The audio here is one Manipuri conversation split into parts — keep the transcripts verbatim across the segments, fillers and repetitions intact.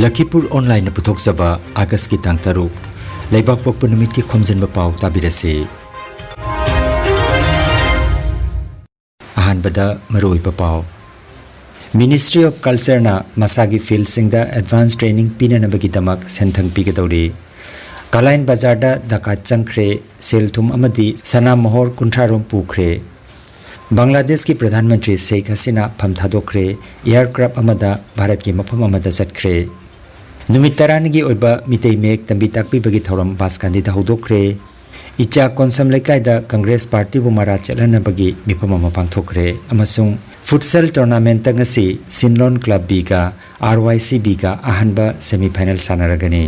ꯂꯈꯤꯄꯨꯔ ꯑꯣꯟꯂꯥꯏꯟꯅ ꯄꯨꯊꯣꯛꯆꯕ ꯑꯥꯒꯁꯀꯤ ꯇꯥꯡ ꯇꯔꯨꯛ, ꯂꯩꯕꯥꯛꯄꯣꯛꯄ ꯅꯨꯃꯤꯠꯀꯤ ꯈꯣꯝꯖꯤꯟꯕ ꯄꯥꯎ ꯇꯥꯕꯤꯔꯁꯤ꯫ ꯑꯍꯥꯟꯕꯗ ꯃꯔꯨꯑꯣꯏꯕ ꯄꯥꯎ꯫ Ministry of Cultureꯅ ꯃꯁꯥꯒꯤ field ꯁꯤꯡꯗ advance training ꯄꯤꯅꯅꯕꯒꯤꯗꯃꯛ ꯁꯦꯟꯊꯪ ꯄꯤꯒꯗꯧꯔꯤ꯫ ꯀꯂꯥꯏꯟ ꯕꯖꯥꯔꯗ ꯗꯀꯥꯠ ꯆꯪꯈ꯭ꯔꯦ, ꯁꯦꯜ ꯊꯨꯝ ꯑꯃꯗꯤ ꯁꯅꯥ ꯃꯣꯍꯣꯔ ꯀꯨꯟꯊ꯭ꯔꯥ ꯔꯣꯝ ꯄꯨꯈ꯭ꯔꯦ꯫ ꯕꯪꯒ꯭ꯂꯥꯗꯦꯁꯀꯤ ꯄ꯭ꯔꯙꯥꯟ ꯃꯟꯇ꯭ꯔꯤ ꯁꯦꯈ ꯍꯁꯤꯅꯥ ꯐꯝ ꯊꯥꯗꯣꯛꯈ꯭ꯔꯦ, aircraft ꯑꯃꯗ ꯚꯥꯔꯠꯀꯤ ꯃꯐꯝ ꯑꯃꯗ ꯆꯠꯈ꯭ꯔꯦ꯫ ꯅꯨꯃꯤꯠ ꯇꯔꯥꯅꯤꯒꯤ ꯑꯣꯏꯕ ꯃꯤꯇꯩ ꯃꯌꯦꯛ ꯇꯝꯕꯤ ꯇꯥꯛꯄꯤꯕꯒꯤ ꯊꯧꯔꯝ ꯕꯥꯁꯀꯥꯟꯗꯤꯗ ꯍꯧꯗꯣꯛꯈ꯭ꯔꯦ꯫ ꯏꯆꯥ ꯀꯣꯟꯁꯝ ꯂꯩꯀꯥꯏꯗ ꯀꯪꯒ꯭ꯔꯦꯁ ꯄꯥꯔꯇꯤꯕꯨ ꯃꯔꯥ ꯆꯠꯍꯟꯅꯕꯒꯤ ꯃꯤꯐꯝ ꯑꯃ ꯄꯥꯡꯊꯣꯛꯈ꯭ꯔꯦ ꯑꯃꯁꯨꯡ futsal tournamentꯇ ꯉꯁꯤ ꯁꯤꯟꯂꯣꯟ ꯀ꯭ꯂꯕ ꯕꯤꯒ ꯑꯥꯔ ꯋꯥꯏ ꯁꯤ ꯕꯤꯒ ꯑꯍꯥꯟꯕ semifinal ꯁꯥꯟꯅꯔꯒꯅꯤ꯫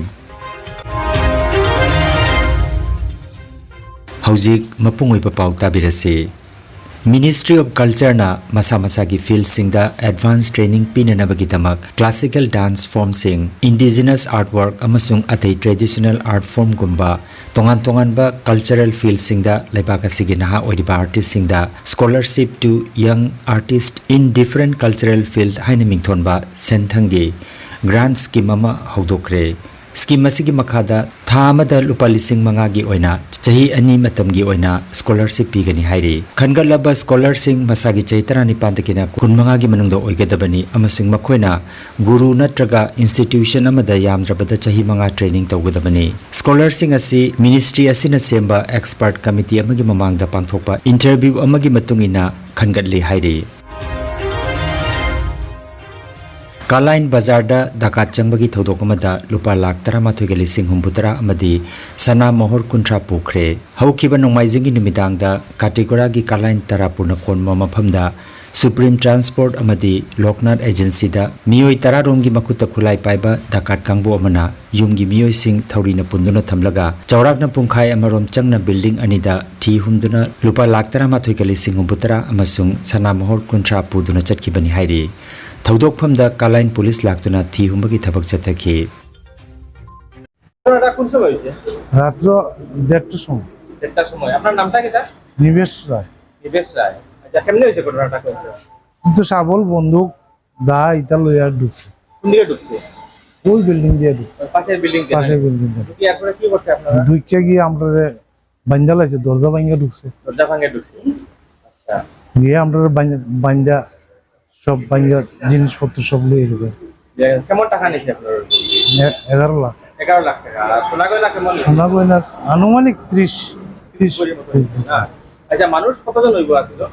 ꯍꯧꯖꯤꯛ ꯃꯄꯨꯡ ꯑꯣꯏꯕ ꯄꯥꯎ ꯇꯥꯕꯤꯔꯁꯤ꯫ Ministry of Cultureꯅ ꯃꯁꯥ ꯃꯁꯥꯒꯤ field ꯁꯤꯡꯗ advance training ꯄꯤꯅꯅꯕꯒꯤꯗꯃꯛ classical dance form ꯁꯤꯡ, indigenous artwork ꯑꯃꯁꯨꯡ ꯑꯇꯩ traditional art form ꯒꯨꯝꯕ ꯇꯣꯉꯥꯟ ꯇꯣꯉꯥꯟꯕ cultural field ꯁꯤꯡꯗ ꯂꯩꯕꯥꯛ ꯑꯁꯤꯒꯤ ꯅꯍꯥ ꯑꯣꯏꯔꯤꯕ artist ꯁꯤꯡꯗ scholarship to young artist in different cultural field ꯍꯥꯏꯅ ꯃꯤꯡꯊꯣꯟꯕ ꯁꯦꯟꯊꯪꯒꯤ grant scheme ꯑꯃ ꯍꯧꯗꯣꯛꯈ꯭ꯔꯦ꯫ Scheme ꯑꯁꯤꯒꯤ ꯃꯈꯥꯗ ꯊꯥ ꯑꯃꯗ ꯂꯨꯄꯥ ꯂꯤꯁꯤꯡ ꯃꯉꯥꯒꯤ ꯑꯣꯏꯅ ꯆꯍꯤ ꯑꯅꯤ ꯃꯇꯝꯒꯤ ꯑꯣꯏꯅ scholarship ꯄꯤꯒꯅꯤ ꯍꯥꯏꯔꯤ꯫ ꯈꯟꯒꯠꯂꯕ scholar ꯁꯤꯡ ꯃꯁꯥꯒꯤ ꯆꯍꯤ ꯇꯔꯥꯅꯤꯄꯥꯟꯗꯒꯤꯅ ꯀꯨꯟꯃꯉꯥꯒꯤ ꯃꯅꯨꯡꯗ ꯑꯣꯏꯒꯗꯕꯅꯤ ꯑꯃꯁꯨꯡ ꯃꯈꯣꯏꯅ ꯒꯨꯔꯨ ꯅꯠꯇ꯭ꯔꯒ institution ꯑꯃꯗ ꯌꯥꯝꯗ꯭ꯔꯕꯗ ꯆꯍꯤ ꯃꯉꯥ training ꯇꯧꯒꯗꯕꯅꯤ꯫ Scholar ꯁꯤꯡ ꯑꯁꯤ ministry ꯑꯁꯤꯅ ꯁꯦꯝꯕ expert committee ꯑꯃꯒꯤ ꯃꯃꯥꯡꯗ ꯄꯥꯡꯊꯣꯛꯄ interview ꯑꯃꯒꯤ ꯃꯇꯨꯡ ꯏꯟꯅ ꯈꯟꯒꯠꯂꯤ ꯍꯥꯏꯔꯤ꯫ ꯀꯂꯥꯏꯟ ꯕꯖꯥꯔꯗ ꯗꯀꯥꯠ ꯆꯪꯕꯒꯤ ꯊꯧꯗꯣꯛ ꯑꯃꯗ ꯂꯨꯄꯥ ꯂꯥꯈ ꯇꯔꯥꯃꯥꯊꯣꯏꯒ ꯂꯤꯁꯤꯡ ꯍꯨꯝꯐꯨꯇꯔꯥ ꯑꯃꯗꯤ ꯁꯅꯥ ꯃꯣꯍꯣꯔ ꯀꯨꯟꯊ꯭ꯔꯥ ꯄꯨꯈ꯭ꯔꯦ꯫ ꯍꯧꯈꯤꯕ ꯅꯣꯡꯃꯥꯏꯖꯤꯡꯒꯤ ꯅꯨꯃꯤꯗꯥꯡꯗ ꯀꯥꯇꯤꯒꯣꯔꯥꯒꯤ ꯀꯂꯥꯏꯟ ꯇꯔꯥꯄꯨꯔꯅ ꯀꯣꯟꯕ ꯃꯐꯝꯗ Supreme Transport ꯑꯃꯗꯤ ꯂꯣꯛꯅꯥꯊ Agencyꯗ ꯃꯤꯑꯣꯏ ꯇꯔꯥ ꯔꯣꯝꯒꯤ ꯃꯈꯨꯠꯇ ꯈꯨꯠꯂꯥꯏ ꯄꯥꯏꯕ ꯗꯀꯥꯠ ꯀꯥꯡꯕꯨ ꯑꯃꯅ ꯌꯨꯝꯒꯤ ꯃꯤꯑꯣꯏꯁꯤꯡ ꯊꯧꯔꯤꯅ ꯄꯨꯟꯗꯨꯅ ꯊꯝꯂꯒ ꯆꯥꯎꯔꯥꯛꯅ ꯄꯨꯡꯈꯥꯏ ꯑꯃꯔꯣꯝ ꯆꯪꯅ building ꯑꯅꯤꯗ ꯊꯤ ꯍꯨꯝꯗꯨꯅ ꯂꯨꯄꯥ ꯂꯥꯈ ꯇꯔꯥꯃꯥꯊꯣꯏꯒ ꯂꯤꯁꯤꯡ ꯍꯨꯝꯐꯨꯇꯔꯥ ꯑꯃꯁꯨꯡ ꯁꯅꯥ ꯃꯣꯍꯣꯔ ꯀꯨꯟꯊ꯭ꯔꯥ ꯄꯨꯗꯨꯅ ꯆꯠꯈꯤꯕꯅꯤ ꯍꯥꯏꯔꯤ꯫ ꯊꯧꯗꯣꯛꯐꯝꯗ ꯀꯂꯥꯏꯟ ꯄꯨꯂꯤꯁ ꯂꯥꯛꯇꯨꯅ ꯊꯤ ꯍꯨꯝꯕꯒꯤ ꯊꯕꯛ ꯆꯠꯊꯈꯤ꯫ ঘটনাটা কোন সময় হয়েছে? রাত্র দেড়টার সময়। দেড়টার সময়। আপনার নামটা কিটা? নিবেশ রায়। নিবেশ রায়। আচ্ছা, কেমনে হয়েছে ঘটনাটা? কিন্তু শাবল বন্দুক দা ইটা লইয়া ঢুকছে। কোন দিকে ঢুকছে? ওই বিল্ডিং দিয়ে ঢুকছে। পাশের বিল্ডিং দিয়ে? পাশের বিল্ডিং দিয়ে। ঢুকে এরপরে কি করছে আপনারা? ঢুকে গিয়ে আমরা বান্দা লাগছে, দরজা ভাঙে ঢুকছে। দরজা ভাঙে ঢুকছে। আচ্ছা। গিয়ে আমরা বান্দা, সব ভাঙা জিনিসপত্র সব লয়ে গেছে। যে কেমন টাকা নিছে আপনার? এ-, এগারো লাখ। এগারো লাখ টাকা। আর সোনা গয়না কেমন নিছে? সোনা গয়না আনুমানিক ত্রিশ, ত্রিশ। কুড়ির মতো নিছে, না? আচ্ছা, মানুষ কতজন হইব আসলে?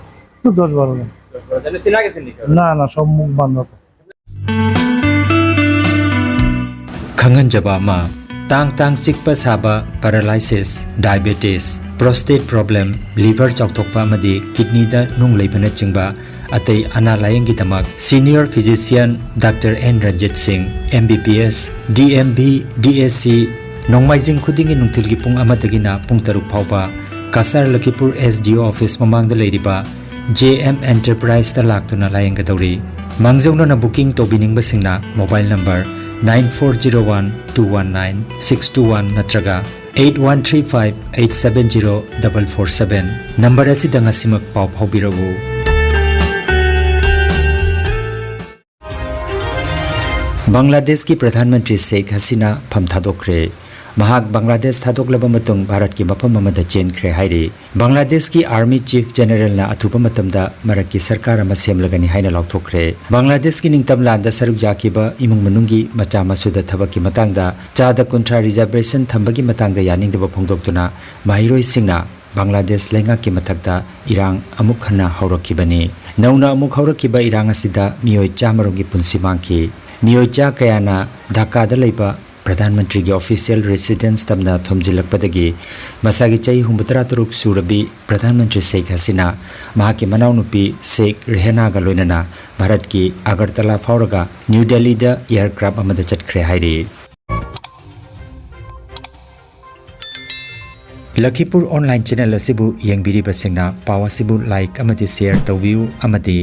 তো দশ বারো জন। দশ বারো জন। চিনা গেছে নি কেউ? না, না, সব মুখ বান্ধব। ꯈꯪꯍꯟꯖꯕ ꯑꯃ, ꯇꯥꯡ ꯇꯥꯡ ꯆꯤꯛꯄ ꯁꯥꯕ, paralysis, diabetes, prostate problem, liver ꯆꯥꯎꯊꯣꯛꯄ ꯑꯃꯗꯤ kidney ꯗ ꯅꯨꯡ ꯂꯩꯕꯅꯆꯤꯡꯕ ꯑꯇꯩ ꯑꯅꯥ ꯂꯥꯌꯦꯡꯒꯤꯗꯃꯛ senior physician Doctor N Ranjit Singh, M B B S, D M B, D S C, ꯅꯣꯡꯃꯥꯏꯖꯤꯡ ꯈꯨꯗꯤꯡꯒꯤ ꯅꯨꯡꯊꯤꯜꯒꯤ ꯄꯨꯡ ꯑꯃꯗꯒꯤꯅ ꯄꯨꯡ ꯇꯔꯨꯛ ꯐꯥꯎꯕ Cachar ꯂꯈꯤꯄꯨꯔ S D O office ꯃꯃꯥꯡꯗ ꯂꯩꯔꯤꯕ J M Enterprise ꯇ ꯂꯥꯛꯇꯨꯅ ꯂꯥꯌꯦꯡꯒꯗꯧꯔꯤ꯫ ꯃꯥꯡꯖꯧꯅꯅ booking ꯇꯧꯕꯤꯅꯤꯡꯕꯁꯤꯡꯅ mobile number nine four zero one two one nine six two one ꯅꯠꯇ꯭ꯔꯒ eight one three five eight seven zero double four seven number ꯑꯁꯤꯗ ꯉꯁꯤꯃꯛ ꯄꯥꯎ ꯐꯥꯎꯕꯤꯔꯛꯎ꯫ ꯕꯪꯒ꯭ꯂꯥꯗꯦꯁꯀꯤ ꯄ꯭ꯔꯙꯥꯟ ꯃꯟꯇ꯭ꯔꯤ ꯁꯦꯈ ꯍꯁꯤꯅꯥ ꯐꯝ ꯊꯥꯗꯣꯛꯈ꯭ꯔꯦ꯫ ꯃꯍꯥꯛ ꯕꯪꯒ꯭ꯂꯥꯗꯦꯁ ꯊꯥꯗꯣꯛꯂꯕ ꯃꯇꯨꯡ ꯚꯥꯔꯠꯀꯤ ꯃꯐꯝ ꯑꯃꯗ ꯆꯦꯟꯈ꯭ꯔꯦ ꯍꯥꯏꯔꯤ꯫ ꯕꯪꯒ꯭ꯂꯥꯗꯦꯁꯀꯤ ꯑꯥꯔꯃꯤ ꯆꯤꯐ ꯖꯦꯅꯔꯦꯜꯅ ꯑꯊꯨꯕ ꯃꯇꯝꯗ ꯃꯔꯛꯀꯤ ꯁꯔꯀꯥꯔ ꯑꯃ ꯁꯦꯝꯂꯒꯅꯤ ꯍꯥꯏꯅ ꯂꯥꯎꯊꯣꯛꯈ꯭ꯔꯦ꯫ ꯕꯪꯒ꯭ꯂꯥꯗꯦꯁꯀꯤ ꯅꯤꯡꯇꯝ ꯂꯥꯟꯗ ꯁꯔꯨꯛ ꯌꯥꯈꯤꯕ ꯏꯃꯨꯡ ꯃꯅꯨꯡꯒꯤ ꯃꯆꯥ ꯃꯁꯨꯗ ꯊꯕꯛꯀꯤ ꯃꯇꯥꯡꯗ ꯆꯥꯗ ꯀꯨꯟꯊ꯭ꯔꯥ reservation ꯊꯝꯕꯒꯤ ꯃꯇꯥꯡꯗ ꯌꯥꯅꯤꯡꯗꯕ ꯐꯣꯡꯗꯣꯛꯇꯨꯅ ꯃꯍꯩꯔꯣꯏꯁꯤꯡꯅ ꯕꯪꯒ꯭ꯂꯥꯗꯦꯁ ꯂꯩꯉꯥꯛꯀꯤ ꯃꯊꯛꯇ ꯏꯔꯥꯡ ꯑꯃꯨꯛ ꯍꯟꯅ ꯍꯧꯔꯛꯈꯤꯕꯅꯤ꯫ ꯅꯧꯅ ꯑꯃꯨꯛ ꯍꯧꯔꯛꯈꯤꯕ ꯏꯔꯥꯡ ꯑꯁꯤꯗ ꯃꯤꯑꯣꯏ ꯆꯥꯝꯃ ꯔꯣꯝꯒꯤ ꯄꯨꯟꯁꯤ ꯃꯥꯡꯈꯤ꯫ ꯃꯤꯑꯣꯏ ꯆꯥ ꯀꯌꯥꯅ ꯙꯥꯀꯥꯗ ꯂꯩꯕ ꯄ꯭ꯔꯙꯥꯟ ꯃꯟꯇ꯭ꯔꯤꯒꯤ official residence ꯇꯝꯅ ꯊꯣꯝꯖꯤꯜꯂꯛꯄꯗꯒꯤ ꯃꯁꯥꯒꯤ ꯆꯍꯤ ꯍꯨꯝꯐꯨꯇꯔꯥ ꯇꯔꯨꯛ ꯁꯨꯔꯕꯤ ꯄ꯭ꯔꯙꯥꯟ ꯃꯟꯇ꯭ꯔꯤ ꯁꯦꯈ ꯍꯁꯤꯅꯥ ꯃꯍꯥꯛꯀꯤ ꯃꯅꯥꯎꯅꯨꯄꯤ ꯁꯦꯈ ꯔꯦꯍꯥꯅꯥꯒ ꯂꯣꯏꯅꯅ ꯚꯥꯔꯠꯀꯤ ꯑꯒꯔꯇꯂꯥ ꯐꯥꯎꯔꯒ ꯅ꯭ꯌꯨ ꯗꯦꯜꯂꯤꯗ aircraft ꯑꯃꯗ ꯆꯠꯈ꯭ꯔꯦ ꯍꯥꯏꯔꯤ꯫ ꯂꯈꯤꯄꯨꯔ online channel ꯑꯁꯤꯕꯨ ꯌꯦꯡꯕꯤꯔꯤꯕꯁꯤꯡꯅ ꯄꯥꯎ ꯑꯁꯤꯕꯨ like ꯑꯃꯗꯤ share ꯇꯧꯕꯤꯌꯨ ꯑꯃꯗꯤ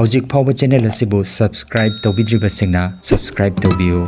ꯍꯧꯖꯤꯛ ꯐꯥꯎꯕ channel ꯑꯁꯤꯕꯨ subscribe ꯇꯧꯕꯤꯗ꯭ꯔꯤꯕꯁꯤꯡꯅ subscribe ꯇꯧꯕꯤꯌꯨ꯫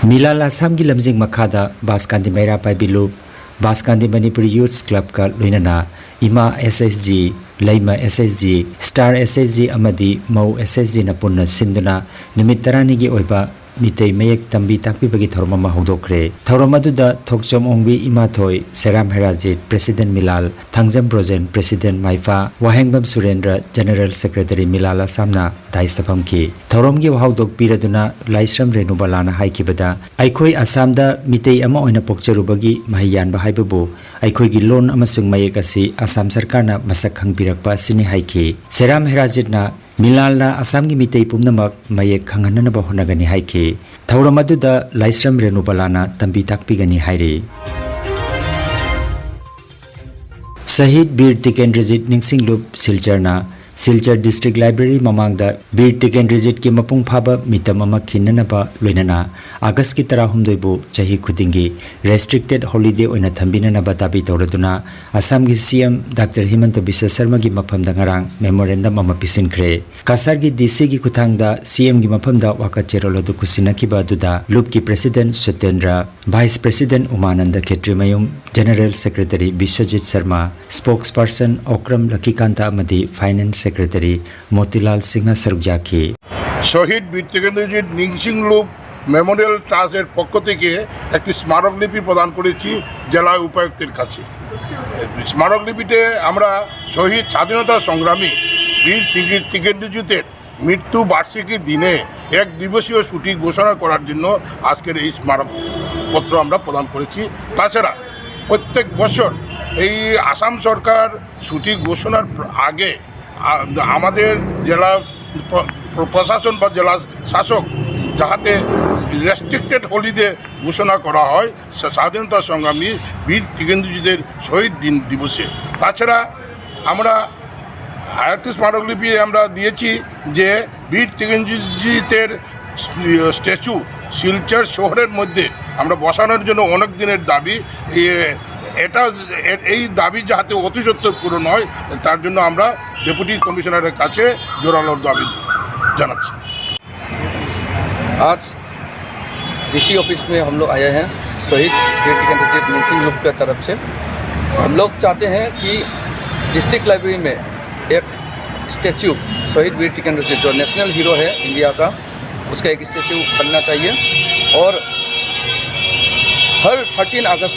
ꯃꯤꯂꯥꯟ ꯑꯁꯥꯝꯒꯤ ꯂꯝꯖꯤꯡ ꯃꯈꯥꯗ ꯕꯥꯁꯀꯥꯟꯗꯤ ꯃꯩꯔꯥ ꯄꯥꯏꯕꯤ ꯂꯨꯞ, ꯕꯥꯁꯀꯥꯟꯗꯤ ꯃꯅꯤꯄꯨꯔꯤ ꯌꯨꯠꯁ ꯀ꯭ꯂꯕꯀ ꯂꯣꯏꯅꯅ ꯏꯃꯥ ꯑꯦꯁ ꯑꯦꯁ ꯖꯤ, ꯂꯩꯃ ꯑꯦꯁ ꯑꯦꯁ ꯖꯤ, ꯁ꯭ꯇꯥꯔ ꯑꯦꯁ ꯑꯦꯁ ꯖꯤ ꯑꯃꯗꯤ ꯃꯧ ꯑꯦꯁ ꯑꯦꯁ ꯖꯤꯅ ꯄꯨꯟꯅ ꯁꯤꯟꯗꯨꯅ ꯅꯨꯃꯤꯠ ꯇꯔꯥꯅꯤꯒꯤ ꯑꯣꯏꯕ ꯃꯤꯇꯩ ꯃꯌꯦꯛ ꯇꯝꯕꯤ ꯇꯥꯛꯄꯤꯕꯒꯤ ꯊꯧꯔꯝ ꯑꯃ ꯍꯧꯗꯣꯛꯈ꯭ꯔꯦ꯫ ꯊꯧꯔꯝ ꯑꯗꯨꯗ ꯊꯣꯛꯆꯣꯝ ꯑꯣꯡꯕꯤ ꯏꯃꯥꯊꯣꯏ, ꯁꯦꯔꯥꯝ ꯍꯦꯔꯥꯖꯤꯠ, ꯄ꯭ꯔꯦꯁꯤꯗꯦꯟ ꯃꯤꯂꯥꯜ, ꯊꯥꯡꯖꯝ ꯕ꯭ꯔꯣꯖꯦꯟ, ꯄ꯭ꯔꯦꯁꯤꯗꯦꯟ ꯃꯥꯏꯐꯥ, ꯋꯥꯍꯦꯡꯕꯝ ꯁꯨꯔꯦꯟꯗ꯭ꯔ, ꯖꯦꯅꯔꯦꯜ ꯁꯦꯀ꯭ꯔꯦꯇꯔꯤ ꯃꯤꯂꯥꯜ ꯑꯁꯥꯝꯅ ꯗꯥꯏꯁꯇ ꯐꯝꯈꯤ꯫ ꯊꯧꯔꯝꯒꯤ ꯋꯥꯍꯧꯗꯣꯛ ꯄꯤꯔꯗꯨꯅ ꯂꯥꯏꯁ꯭ꯔꯝ ꯔꯦꯅꯨꯕꯂꯥꯅ ꯍꯥꯏꯈꯤꯕꯗ, ꯑꯩꯈꯣꯏ ꯑꯁꯥꯝꯗ ꯃꯤꯇꯩ ꯑꯃ ꯑꯣꯏꯅ ꯄꯣꯛꯆꯔꯨꯕꯒꯤ ꯃꯍꯩ ꯌꯥꯟꯕ ꯍꯥꯏꯕꯕꯨ ꯑꯩꯈꯣꯏꯒꯤ ꯂꯣꯟ ꯑꯃꯁꯨꯡ ꯃꯌꯦꯛ ꯑꯁꯤ ꯑꯁꯥꯝ ꯁꯔꯀꯥꯔꯅ ꯃꯁꯛ ꯈꯪꯕꯤꯔꯛꯄ ꯑꯁꯤꯅꯤ ꯍꯥꯏꯈꯤ꯫ ꯁꯦꯔꯥꯝ ꯍꯦꯔꯥꯖꯤꯠꯅ ꯃꯤꯂꯥꯜꯅ ꯑꯁꯥꯝꯒꯤ ꯃꯤꯇꯩ ꯄꯨꯝꯅꯃꯛ ꯃꯌꯦꯛ ꯈꯪꯍꯟꯅꯅꯕ ꯍꯣꯠꯅꯒꯅꯤ ꯍꯥꯏꯈꯤ꯫ ꯊꯧꯔꯝ ꯑꯗꯨꯗ ꯂꯥꯏꯁ꯭ꯔꯝ ꯔꯦꯅꯨꯕꯂꯥꯅ ꯇꯝꯕꯤ ꯇꯥꯛꯄꯤꯒꯅꯤ ꯍꯥꯏꯔꯤ꯫ ꯁꯍꯤꯗ ꯕꯤꯔ ꯇꯤꯀꯦꯟꯗ꯭ꯔꯖꯤꯠ ꯅꯤꯡꯁꯤꯡꯂꯨꯞ ꯁꯤꯜꯆꯔꯅ ꯁꯤꯜꯆꯔ ꯗꯤꯁꯇ꯭ꯔꯤꯛ ꯂꯥꯏꯕ꯭ꯔꯦꯔꯤ ꯃꯃꯥꯡꯗ ꯕꯤꯔ ꯇꯤꯀꯦꯟꯗ꯭ꯔꯖꯤꯠꯀꯤ ꯃꯄꯨꯡ ꯐꯥꯕ ꯃꯤꯇꯝ ꯑꯃ ꯈꯤꯟꯅꯅꯕ ꯂꯣꯏꯅꯅ ꯑꯥꯒꯁꯀꯤ ꯇꯔꯥꯍꯨꯝꯗꯣꯏꯕꯨ ꯆꯍꯤ ꯈꯨꯗꯤꯡꯒꯤ ꯔꯦꯁꯇ꯭ꯔꯤꯛꯇꯦꯗ ꯍꯣꯂꯤꯗꯦ ꯑꯣꯏꯅ ꯊꯝꯕꯤꯅꯅꯕ ꯗꯥꯕꯤ ꯇꯧꯔꯗꯨꯅ ꯑꯁꯥꯝꯒꯤ ꯁꯤ ꯑꯦꯝ ꯗꯥꯛꯇꯔ ꯍꯤꯃꯟꯇ ꯕꯤꯁ꯭ꯋ ꯁꯔꯃꯒꯤ ꯃꯐꯝꯗ ꯉꯔꯥꯡ ꯃꯦꯃꯣꯔꯦꯟꯗꯝ ꯑꯃ ꯄꯤꯁꯤꯟꯈ꯭ꯔꯦ꯫ ꯀꯁꯥꯔꯒꯤ ꯗꯤ ꯁꯤꯒꯤ ꯈꯨꯠꯊꯥꯡꯗ ꯁꯤ ꯑꯦꯝꯒꯤ ꯃꯐꯝꯗ ꯋꯥꯀꯠ ꯆꯦꯔꯣꯜ ꯑꯗꯨ ꯈꯨꯠꯁꯤꯟꯅꯈꯤꯕ ꯑꯗꯨꯗ ꯂꯨꯞꯀꯤ president Satendra, vice president Umananda Khetrimayum, general secretary Biswajit Sharma, spokesperson Okram Lakhikanta ꯑꯃꯗꯤ ꯐꯥꯏꯅꯥꯟꯁ ꯁꯦꯀ꯭ꯔꯦꯇꯔꯤ ꯃꯣꯇꯤꯂꯥꯜ ꯁꯤꯡꯍ ꯁꯔꯨꯛ ꯌꯥꯈꯤ꯫ শহীদ বীর তীরেন্দ্রজিৎ নিংসিং লুপ মেমোরিয়াল ট্রাস্টের পক্ষ থেকে একটি স্মারকলিপি প্রদান করেছি জেলা উপায়ুক্তের কাছে। স্মারকলিপিতে আমরা শহীদ স্বাধীনতা সংগ্রামী বীর তীরে-, তীরেন্দ্রজিতের মৃত্যু বার্ষিকী দিনে এক দিবসীয় ছুটি ঘোষণা করার জন্য আজকের এই স্মারক পত্র আমরা প্রদান করেছি। তাছাড়া প্রত্যেক বছর এই আসাম সরকার ছুটি ঘোষণার প্র-, আগে আ-, আমাদের জেলা প্র-, প্র-, প্রশাসন বা জেলা শাসক যাহাতে রেস্ট্রিক্টেড হলিডে ঘোষণা করা হয় স্বা-, স্বাধীনতা সংগ্রামী বীর তীরেন্দ্রজিতের শহীদ দিন দিবসে। তাছাড়া আমরা আরেকটি স্মারকলিপি আমরা দিয়েছি যে বীর তীরেন্দ্রজিতের স্ট্যাচু শিলচর শহরের মধ্যে আমরা বসানোর জন্য অনেক দিনের দাবি। এ-, এটা এ-, এই দাবি যাতে অতি সত্বর পূরণ হয়, তার জন্য আমরা ডেপুটি কমিশনারের কাছে জোরালো দাবি জানাচ্ছি। आज डीसी ऑफिस में हम लोग आए हैं। शहीद वीर टिकेंद्रजीत नृसिंह ग्रुप की तरफ से हम लोग चाहते हैं कि डिस्ट्रिक्ट लाइब्रेरी में एक स्टैचू शहीद वीर टिकेंद्रजीत, जो नेशनल हीरो है इंडिया का, उसका एक स्टैचू बनना चाहिए। और हर थर्टीन अगस्त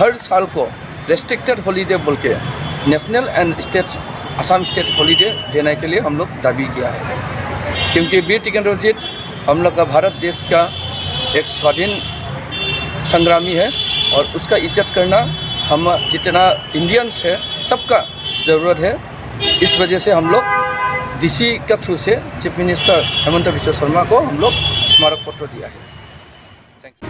हर साल को रेस्ट्रिक्टेड हॉलीडे बोल के national and state, Assam state holiday देने के लिए हम लोग दावी किया है, क्योंकि वीर टिकेंद्रजीत हम लोग का भारत देश का एक स्वाधीन संग्रामी है और उसका इज्जत करना हम जितना इंडियंस है, सबका ज़रूरत है। इस वजह से हम लोग डीसी का थ्रू से चीफ मिनिस्टर हेमंत बिश्व शर्मा को हम लोग स्मारक पत्र दिया है। Thank you.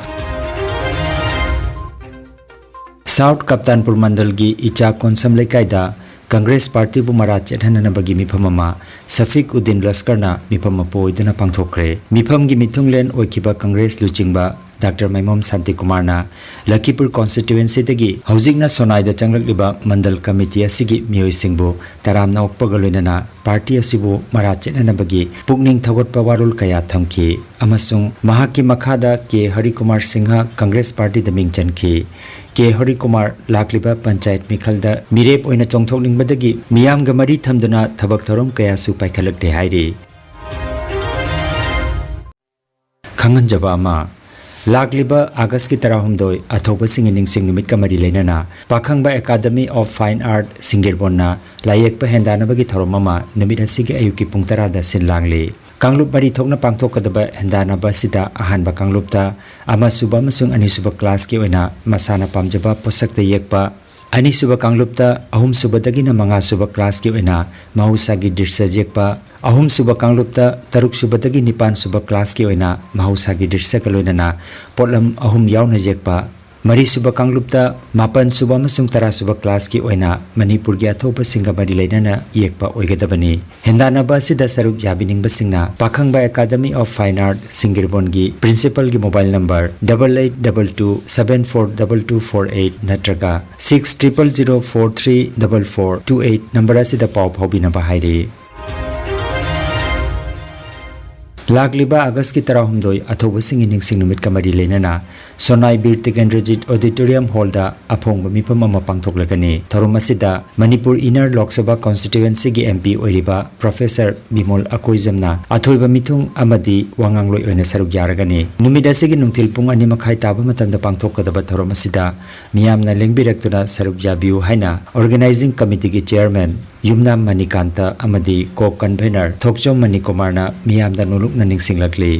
South Kaptanpur Mandal gi Icha Konsam Leikaida Congress Party bu mara chethananabagi mipham ama Safiq Uddin Laskarna mipham apoiduna pangthokre. Mipham gi mithunglen oikiba Congress luchingba Dr. Maimom Santi Kumarna Lakhipur constituency dagi haujikna Sonaida changlakliba Mandal Committee asigi miyoisingbu taramna okpaga loinana party asibu mara chethanabagi pukning thawatpa warul kaya thamki. Amasung mahakki makhada K Hari Kumar Singha Congress Party da mingchankhi. K Hari Kumar lakliba Panchayat mikhalda mirep oina chongthokningbadagi miyamga mari thamduna thabak thorom kayasu paikhalakde hairi. Khanganjaba ama. Lakliba August ki tarahumdoi athoba singi ningsing numit ka mari leinana Pakhangba Academy of Fine Art Singirbonna layekpa hendanabagi thorom ama numit asigi ayuki pung tarada sinlangli. Kanglup mari thokna pangthokadaba hendanaba sida ahanba kanglupta amasuba amasung anisuba class ki oina masana pamjaba posakta yekpa, anisuba kanglupta ahumsubadagina mangasuba class ki oina mahusagi dirsa yekpa, ahumsuba kanglupta taruksubadagi nipansuba class ki oina mahusagi dirsa ka loinana potlam ahum yauna yekpa, marisuba kanglupta mapansuba amasung tarasuba class ki oina Manipur gi athoba singa mari leinana yekpa oigadabani. Hendanaba asida saruk yabiningbasingna Pakhangba Academy of Fine Art Singirbon gi principal gi mobile number double eight double two seven four double two four eight natraga six triple zero four three double four two eight number asida pau phaubinaba hairi. ꯂꯥꯛꯂꯤꯕ ꯑꯥꯒꯁꯀꯤ ꯇꯔꯥꯍꯨꯝꯗꯣꯏ ꯑꯊꯧꯕꯁꯤꯡꯒꯤ ꯅꯤꯡꯁꯤꯡ ꯅꯨꯃꯤꯠꯀ ꯃꯔꯤ ꯂꯩꯅꯅ ꯁꯣꯅꯥꯏ ꯕꯤꯔ ꯇꯤꯀꯦꯟꯗ꯭ꯔꯖꯤꯠ ꯑꯣꯗꯤꯇꯣꯔꯤꯌꯝ ꯍꯣꯜꯗ ꯑꯐꯣꯡꯕ ꯃꯤꯐꯝ ꯑꯃ ꯄꯥꯡꯊꯣꯛꯂꯒꯅꯤ꯫ ꯊꯧꯔꯝ ꯑꯁꯤꯗ Manipur inner Lok Sabha ꯀꯣꯟꯁꯇꯤꯇ꯭ꯋꯦꯟꯁꯤꯒꯤ M P ꯑꯣꯏꯔꯤꯕ ꯄ꯭ꯔꯣꯐꯦꯁꯔ ꯕꯤꯃꯣꯜ ꯑꯀꯣꯏꯖꯝꯅ ꯑꯊꯣꯏꯕ ꯃꯤꯊꯨꯡ ꯑꯃꯗꯤ ꯋꯥ ꯉꯥꯡꯂꯣꯏ ꯑꯣꯏꯅ ꯁꯔꯨꯛ ꯌꯥꯔꯒꯅꯤ꯫ ꯅꯨꯃꯤꯠ ꯑꯁꯤꯒꯤ ꯅꯨꯡꯊꯤꯜ ꯄꯨꯡ ꯑꯅꯤ ꯃꯈꯥꯏ ꯇꯥꯕ ꯃꯇꯝꯗ ꯄꯥꯡꯊꯣꯛꯀꯗꯕ ꯊꯧꯔꯝ ꯑꯁꯤꯗ ꯃꯤꯌꯥꯝꯅ ꯂꯦꯡꯕꯤꯔꯛꯇꯨꯅ ꯁꯔꯨꯛ ꯌꯥꯕꯤꯌꯨ ꯍꯥꯏꯅ ꯑꯣꯔꯒꯅꯥꯏꯖꯤꯡ ꯀꯃꯤꯇꯤꯒꯤ ꯆꯤꯌꯔꯃꯦꯟ ꯌꯨꯝꯅꯥꯝ ꯃꯅꯤꯀꯥꯟꯇ ꯑꯃꯗꯤ ꯀꯣ ꯀꯟꯚꯦꯅꯔ ꯊꯣꯛꯆꯣꯝ ꯃꯅꯤꯀꯨꯃꯥꯔꯅ ꯃꯤꯌꯥꯝꯗ ꯅꯣꯂꯨꯛꯅ ꯅꯤꯡꯁꯤꯡꯂꯛꯂꯤ꯫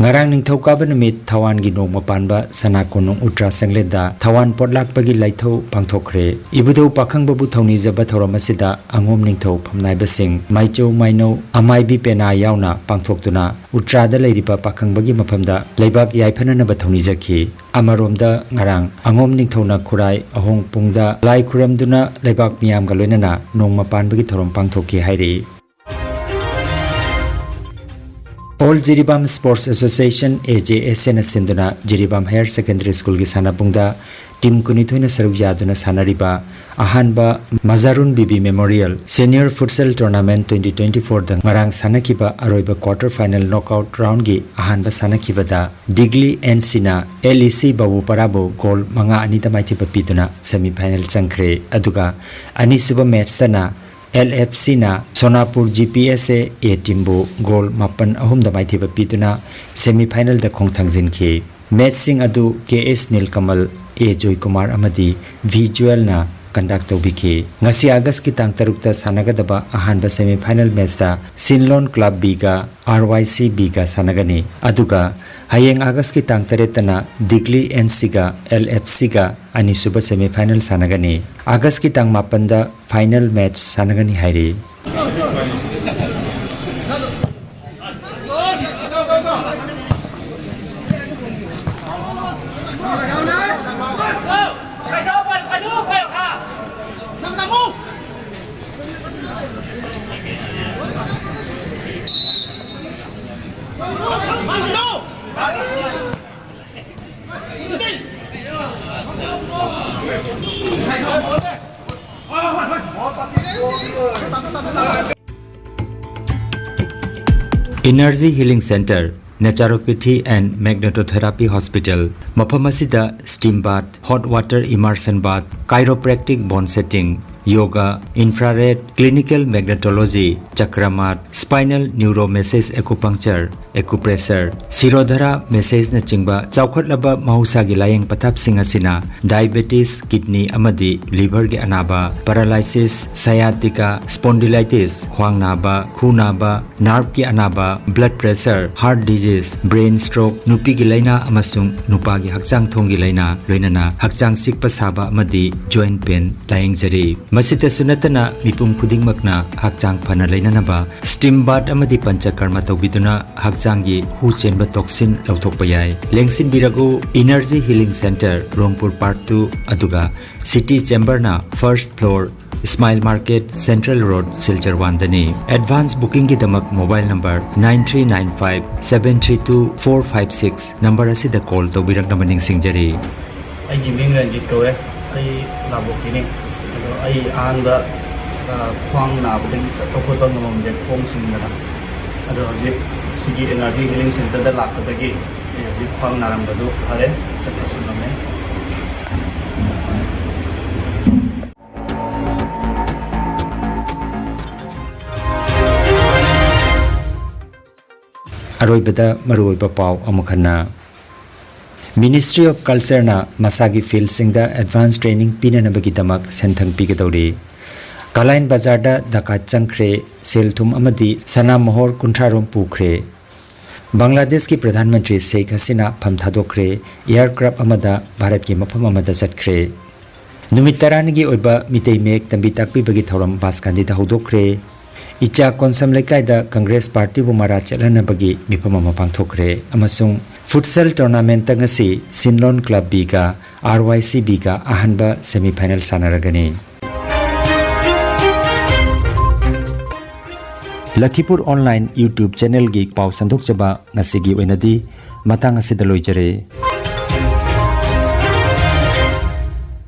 ꯉꯔꯥꯡ ꯅꯤꯡꯊꯧꯀꯥꯕ ꯅꯨꯃꯤꯠ ꯊꯋꯥꯟꯒꯤ ꯅꯣꯡꯃ ꯄꯥꯟꯕ ꯁꯅꯥ ꯀꯣꯅꯨꯡ ꯎꯇ꯭ꯔꯥ ꯁꯪꯂꯦꯟꯗ ꯊꯋꯥꯟ ꯄꯣꯠꯂꯥꯛꯄꯒꯤ ꯂꯥꯏꯊꯧ ꯄꯥꯡꯊꯣꯛꯈ꯭ꯔꯦ꯫ ꯏꯕꯨꯙꯧ ꯄꯥꯈꯪꯕꯕꯨ ꯊꯧꯅꯤꯖꯕ ꯊꯧꯔꯝ ꯑꯁꯤꯗ ꯑꯉꯣꯝ ꯅꯤꯡꯊꯧ ꯐꯝꯅꯥꯏꯕꯁꯤꯡ, ꯃꯥꯏꯆꯧ ꯃꯥꯏꯅꯧ, ꯑꯃꯥꯏꯕꯤ ꯄꯦꯅꯥ ꯌꯥꯎꯅ ꯄꯥꯡꯊꯣꯛꯇꯨꯅ ꯎꯇ꯭ꯔꯥꯗ ꯂꯩꯔꯤꯕ ꯄꯥꯈꯪꯕꯒꯤ ꯃꯐꯝꯗ ꯂꯩꯕꯥꯛ ꯌꯥꯏꯐꯅꯅꯕ ꯊꯧꯅꯤꯖꯈꯤ꯫ ꯑꯃꯔꯣꯝꯗ ꯉꯔꯥꯡ ꯑꯉꯣꯝ ꯅꯤꯡꯊꯧꯅ ꯈꯨꯔꯥꯏ ꯑꯍꯣꯡ ꯄꯨꯡꯗ ꯂꯥꯏ ꯈꯨꯔꯝꯗꯨꯅ ꯂꯩꯕꯥꯛ ꯃꯤꯌꯥꯝꯒ ꯂꯣꯏꯅꯅ ꯅꯣꯡꯃ ꯄꯥꯟꯕꯒꯤ ꯊꯧꯔꯝ ꯄꯥꯡꯊꯣꯛꯈꯤ ꯍꯥꯏꯔꯤ꯫ ꯑꯣꯜ ꯖꯤꯔꯤꯕꯥꯝ ꯁ꯭ꯄꯣꯔꯠꯁ ꯑꯦꯁꯣꯁꯤꯌꯦꯁꯟ, ꯑꯦ ꯖꯦ ꯑꯦꯁ ꯑꯦꯅ ꯁꯤꯟꯗꯨꯅ ꯖꯤꯔꯤꯕꯥꯝ ꯍꯥꯌꯔ ꯁꯦꯀꯦꯟꯗꯔꯤ ꯁ꯭ꯀꯨꯜꯒꯤ ꯁꯥꯟꯅꯄꯨꯡꯗ ꯇꯤꯝ ꯀꯨꯟꯅꯤꯊꯣꯏꯅ ꯁꯔꯨꯛ ꯌꯥꯗꯨꯅ ꯁꯥꯟꯅꯔꯤꯕ ꯑꯍꯥꯟꯕ Majarun Bibi memorial senior football tournament twenty twenty ꯐꯣꯔꯗ ꯉꯔꯥꯡ ꯁꯥꯟꯅꯈꯤꯕ ꯑꯔꯣꯏꯕ ꯀ꯭ꯋꯥꯔꯇꯔ ꯐꯥꯏꯅꯦꯜ ꯅꯣꯛꯑꯥꯎꯠ ꯔꯥꯎꯟꯒꯤ ꯑꯍꯥꯟꯕ ꯁꯥꯟꯅꯈꯤꯕꯗ ꯗꯤꯒꯂꯤ ꯑꯦꯟ ꯁꯤꯅ ꯑꯦꯜ ꯏ ꯁꯤ ꯕꯥꯕꯨꯄꯥꯔꯥꯕꯨ ꯒꯣꯜ ꯃꯉꯥ ꯑꯅꯤꯗ ꯃꯥꯏꯊꯤꯕ ꯄꯤꯗꯨꯅ ꯁꯦꯃꯤ ꯐꯥꯏꯅꯦꯜ ꯆꯪꯈ꯭ꯔꯦ꯫ ꯑꯗꯨꯒ ꯑꯅꯤꯁꯨꯕ ꯃꯦꯠꯁꯇꯅ ꯑꯦꯜ ꯑꯦꯐ ꯁꯤꯅ ꯁꯣꯅꯥꯄꯨꯔ ꯖꯤ ꯄꯤ ꯑꯦꯁ ꯑꯦ ꯑꯦ ꯇꯤꯝꯕꯨ ꯒꯣꯜ ꯃꯥꯄꯟ ꯑꯍꯨꯝꯗ ꯃꯥꯏꯊꯤꯕ ꯄꯤꯗꯨꯅ ꯁꯦꯃꯤ ꯐꯥꯏꯅꯦꯜꯗ ꯈꯣꯡ ꯊꯥꯡꯖꯤꯟꯈꯤ꯫ ꯃꯦꯠꯁꯁꯤꯡ ꯑꯗꯨ ꯀꯦ ꯑꯦꯁ ꯅꯤꯜꯀꯃꯜ, ꯑꯦ ꯖꯣꯏꯀꯨꯃꯥꯔ ꯑꯃꯗꯤ ꯚꯤ ꯖꯨꯋꯦꯜꯅ ꯀꯟꯗꯛ ꯇꯧꯕꯤꯈꯤ꯫ ꯉꯁꯤ ꯑꯥꯒꯁꯀꯤ ꯇꯥꯡ ꯇꯔꯨꯛꯇ ꯁꯥꯟꯅꯒꯗꯕ ꯑꯍꯥꯟꯕ ꯁꯦꯃꯤ ꯐꯥꯏꯅꯦꯜ ꯃꯦꯠꯁꯇ ꯁꯤꯟꯂꯣꯟ ꯀ꯭ꯂꯕ ꯕꯤꯒ ꯑꯥꯔ ꯋꯥꯏ ꯁꯤ ꯕꯤꯒ ꯁꯥꯟꯅꯒꯅꯤ꯫ ꯑꯗꯨꯒ ꯍꯌꯦꯡ ꯑꯥꯒꯁꯀꯤ ꯇꯥꯡ ꯇꯔꯦꯠꯇꯅ ꯗꯤꯒꯂꯤ ꯑꯦꯟ ꯁꯤꯒ ꯑꯦꯜ ꯑꯦꯐ ꯁꯤꯒ ꯑꯅꯤꯁꯨꯕ ꯁꯦꯃꯤ ꯐꯥꯏꯅꯦꯜ ꯁꯥꯟꯅꯒꯅꯤ꯫ ꯑꯥꯒꯁꯀꯤ ꯇꯥꯡ ꯃꯥꯄꯟꯗ ꯐꯥꯏꯅꯦꯜ ꯃꯦꯠꯁ ꯁꯥꯟꯅꯒꯅꯤ ꯍꯥꯏꯔꯤ꯫ Energy Healing Center, Naturopathy and Magnetotherapy Hospital, ꯃꯐꯝ ꯑꯁꯤꯗ steam bath, hot water immersion bath, chiropractic bone setting, yoga, infrared, clinical magnetology, chakra mat, spinal neuromassage acupuncture, acupressure, Shirodhara massageꯅꯆꯤꯡꯕ ꯆꯥꯎꯈꯠꯂꯕ ꯃꯍꯧꯁꯥꯒꯤ ꯂꯥꯌꯦꯡ ꯄꯊꯥꯞꯁꯤꯡ ꯑꯁꯤꯅ diabetes, kidney ꯑꯃꯗꯤ liverꯒꯤ ꯑꯅꯥꯕ, paralysis, sciatica, spondylitis, ꯈ꯭ꯋꯥꯡ ꯅꯥꯕ, ꯈꯨ ꯅꯥꯕ, nerveꯀꯤ ꯑꯅꯥꯕ, blood pressure, heart disease, brain stroke, ꯅꯨꯄꯤꯒꯤ ꯂꯥꯏꯅꯥ ꯑꯃꯁꯨꯡ ꯅꯨꯄꯥꯒꯤ ꯍꯛꯆꯥꯡ ꯊꯣꯡꯒꯤ ꯂꯥꯏꯅꯥ, ꯂꯣꯏꯅꯅ ꯍꯛꯆꯥꯡ ꯆꯤꯛꯄ ꯁꯥꯕ ꯑꯃꯗꯤ joint pain ꯂꯥꯌꯦꯡꯖꯔꯤ꯫ ꯃꯁꯤꯇꯁꯨ ꯅꯠꯇꯅ ꯃꯤꯄꯨꯝ ꯈꯨꯗꯤꯡꯃꯛꯅ ꯍꯛꯆꯥꯡ ꯐꯅ ꯂꯩꯅꯅꯕ steam bath ꯑꯃꯗꯤ ꯄꯟꯆꯀꯔꯃ ꯇꯧꯕꯤꯗꯨꯅ ꯍꯛꯆꯥꯡꯒꯤ ꯍꯨ ꯆꯦꯟꯕ toxin ꯂꯧꯊꯣꯛꯄ ꯌꯥꯏ꯫ ꯂꯦꯡꯁꯤꯟꯕꯤꯔꯛꯎ, Energy Healing Center, ꯔꯣꯡꯄꯨꯔ Park two, ꯑꯗꯨꯒ City Chamberꯅ first floor, Smile Market, Central Road, Silchar one ꯗꯅꯤ꯫ Advance bookingꯒꯤꯗꯃꯛ mobile number nine three nine five seven three two four five six number ꯑꯁꯤꯗ call ꯇꯧꯕꯤꯔꯛꯅꯕ ꯅꯤꯡꯁꯤꯡꯖꯔꯤ꯫ ꯑꯩꯒꯤ ꯃꯤꯡ ꯔꯟꯖꯤꯠ ꯀꯧꯋꯦ꯫ ꯑꯩ ꯂꯥꯡꯕꯣꯛꯀꯤꯅꯤ꯫ ꯑꯗꯣ ꯑꯩ ꯑꯍꯥꯟꯕ, ꯑ, ꯈ꯭ꯋꯥꯡ ꯅꯥꯕꯗꯒꯤ ꯆꯠꯄ ꯈꯣꯠꯄ ꯉꯝꯃꯝꯗꯦ, ꯈꯣꯡ ꯁꯤꯡꯗꯅ꯫ ꯑꯗꯣ ꯍꯧꯖꯤꯛ ꯁꯤꯒꯤ Energy Healing Centerꯗ ꯂꯥꯛꯄꯗꯒꯤ ꯑꯩ ꯍꯧꯖꯤꯛ ꯈ꯭ꯋꯥꯡ ꯅꯥꯔꯝꯕꯗꯨ ꯐꯔꯦ, ꯆꯠꯄꯁꯨ ꯉꯝꯃꯦ꯫ ꯑꯔꯣꯏꯕꯗ ꯃꯔꯨꯑꯣꯏꯕ ꯄꯥꯎ ꯑꯃꯨꯛ ꯍꯟꯅ꯫ Ministry of Cultureꯅ ꯃꯁꯥꯒꯤ fieldꯁꯤꯡꯗ advance training ꯄꯤꯅꯅꯕꯒꯤꯗꯃꯛ ꯁꯦꯟꯊꯪ ꯄꯤꯒꯗꯧꯔꯤ꯫ ꯀꯂꯥꯏꯟ ꯕꯖꯥꯔꯗ ꯗꯀꯥ ꯆꯪꯈ꯭ꯔꯦ, ꯁꯦꯜ ꯊꯨꯝ ꯑꯃꯗꯤ ꯁꯅꯥ ꯃꯣꯍꯣꯔ ꯀꯨꯟꯊ꯭ꯔꯥ ꯔꯣꯝ ꯄꯨꯈ꯭ꯔꯦ꯫ ꯕꯪꯒ꯭ꯂꯥꯗꯦꯁꯀꯤ ꯄ꯭ꯔꯙꯥꯟ ꯃꯟꯇ꯭ꯔꯤ ꯁꯦꯈ ꯍꯁꯤꯅꯥ ꯐꯝ ꯊꯥꯗꯣꯛꯈ꯭ꯔꯦ, aircraft ꯑꯃꯗ ꯚꯥꯔꯠꯀꯤ ꯃꯐꯝ ꯑꯃꯗ ꯆꯠꯈ꯭ꯔꯦ꯫ ꯅꯨꯃꯤꯠ ꯇꯔꯥꯅꯤꯒꯤ ꯑꯣꯏꯕ ꯃꯤꯇꯩ ꯃꯌꯦꯛ ꯇꯝꯕꯤ ꯇꯥꯛꯄꯤꯕꯒꯤ ꯊꯧꯔꯝ ꯕꯥꯁꯀꯥꯟꯗꯤꯗ ꯍꯧꯗꯣꯛꯈ꯭ꯔꯦ꯫ ꯏꯆꯥ ꯀꯣꯟꯁꯝ ꯂꯩꯀꯥꯏꯗ ꯀꯪꯒ꯭ꯔꯦꯁ ꯄꯥꯔꯇꯤꯕꯨ ꯃꯔꯥ ꯆꯠꯍꯟꯅꯕꯒꯤ ꯃꯤꯐꯝ ꯑꯃ ꯄꯥꯡꯊꯣꯛꯈ꯭ꯔꯦ ꯑꯃꯁꯨꯡ futsal tournamentꯇ ꯉꯁꯤ ꯁꯤꯟꯂꯣꯟ Club Bꯒ RYCBꯒ ꯑꯍꯥꯟꯕ semifinal ꯁꯥꯟꯅꯔꯒꯅꯤ꯫ ꯂꯈꯤꯄꯨꯔ Online YouTube channelꯒꯤ ꯄꯥꯎ ꯁꯟꯗꯣꯛꯆꯕ ꯉꯁꯤꯒꯤ ꯑꯣꯏꯅꯗꯤ ꯃꯇꯥꯡ ꯑꯁꯤꯗ ꯂꯣꯏꯖꯔꯦ꯫